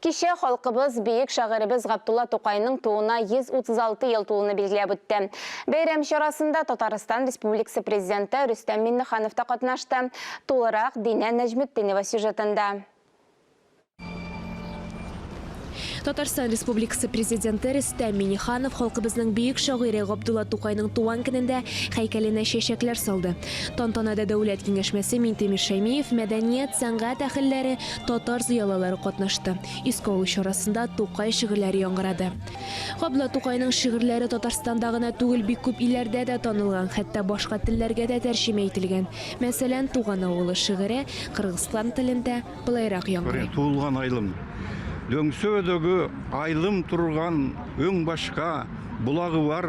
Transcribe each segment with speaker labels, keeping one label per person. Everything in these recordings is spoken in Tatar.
Speaker 1: Кичә халкыбыз бөек шагыйребез Габдулла Тукайның тууына 136 ел тулуны билгеләп үтте. Бәйрәм чарасында Татарстан Республикасы Президенты Рөстәм Миңнеханов та катнашты. Тулырак Динә Нәҗметдинова сюжетында.
Speaker 2: Татарстан Республикасы Президенты Рөстәм Миңнеханов халкыбызның бөек шагыйре Габдулла Тукайның туган көнендә һәйкәленә чәчәкләр салды. Тантанада Дәүләт Киңәшмәсе Минтимер Шәймиев, мәдәният, сәнгать әһелләре, татар зыялылары катнашты. Искә алу чарасында Тукай шигырьләре яңгырады. Габдулла Тукайның шигырьләре Татарстанда гына түгел, бик күп илләрдә дә танылган, хәтта башка телләргә дә тәрҗемә ителгән. Мәсәлән, Туган авылы шигыре Кыргызстан телендә, Былайрак яңгырый.
Speaker 3: Туылган айлым. Дөңсөдөгү айлым турган өң башка, булагы бар,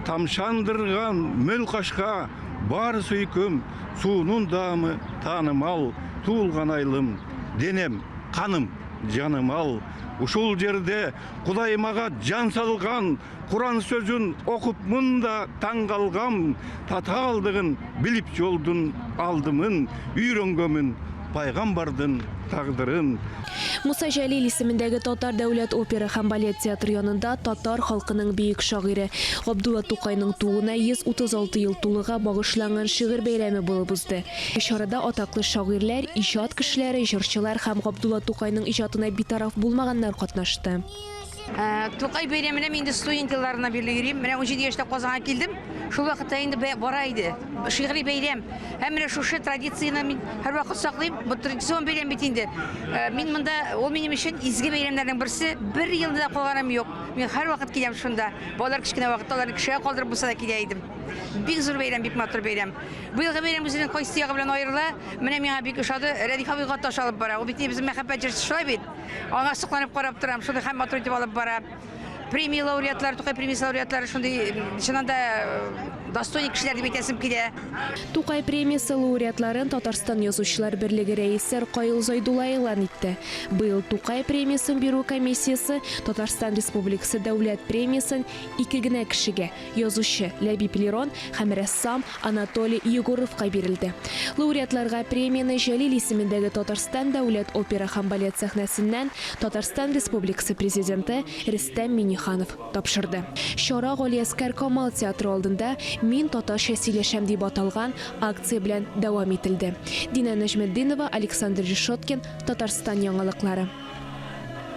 Speaker 3: тамшандырган мөл кашка, бар сүйкүм, суунун даамы таанымал, туулган айлым, денем, каным, жаным ал. Ушул жерде Кудай мага жан салган, Куран сөзүн окупмун да таң калгам, Татаалдыгын билип жолдун алдымын, Үйрөнгөнмүн пайгамбардын тагдырын.
Speaker 2: Муса Җәлил исемендәге Татар дәүләт опера һәм балет театры янында татар халкының бөек шагыйре Габдулла Тукайның тууына 136 ел тулуга багышланган шигырь бәйрәме булып узды. Чарада атаклы шагыйрьләр, иҗат кешеләре, җырчылар һәм Габдулла Тукайның иҗатына битараф булмаганнар катнашты.
Speaker 4: Тукай бәйрәменә мин инде студент елларыннан бирле йөрим. Менә 17 яшьтә Казанга килдем. Шул вакытта инде бара иде. Шигъри бәйрәм. Һәм менә шушы традицияне мин һәрвакыт саклыйм. Бу традицион бәйрәм бит инде. Мин монда, ул минем өчен изге бәйрәмнәрнең берсе. Бер елны да калганым юк. Мин һәрвакыт киләм шунда. Балалар кечкенә вакытта аларны кешегә калдырып булса да килә идем. Бик зур бәйрәм, бик матур бәйрәм. Быелгы бәйрәм үзенең кайсы ягы белән аерыла? Менә миңа бик ошады. Рәдиф абый Гаташ алып бара. Ул бит инде безнең мәхәббәт җырчысы, шулай бит? Аңа сокланып карап торам, шундый һәм матур итеп алып бара. Премия лауреатлары, Тукай премиясе лауреатлары шундый, чыннан да, достойный кешеләр дип әйтәсем килә.
Speaker 2: Тукай премиясе лауреатларын Татарстан Язучылар берлеге рәисе Ркаил Зайдулла игълан итте. Быел Тукай премиясен бирү комиссиясе Татарстан Республикасы Дәүләт премиясен ике генә кешегә, Язучы Ләбиб Лерон һәм рәссам Анатолий Егоровка бирелде. Лауреатларга премияне Җәлил исемендәге Татарстан дәүләт опера һәм балет сәхнәсеннән Татарстан Республикасы Президенты Рөстәм Миңнеханов тапшырды. Чара Галиәскәр Камал театры алдында Мин татарча сөйләшәм дип аталган акция белән дәвам ителде. Динә Нәҗметдинова, Александр Решеткин, Татарстан яңалыклары.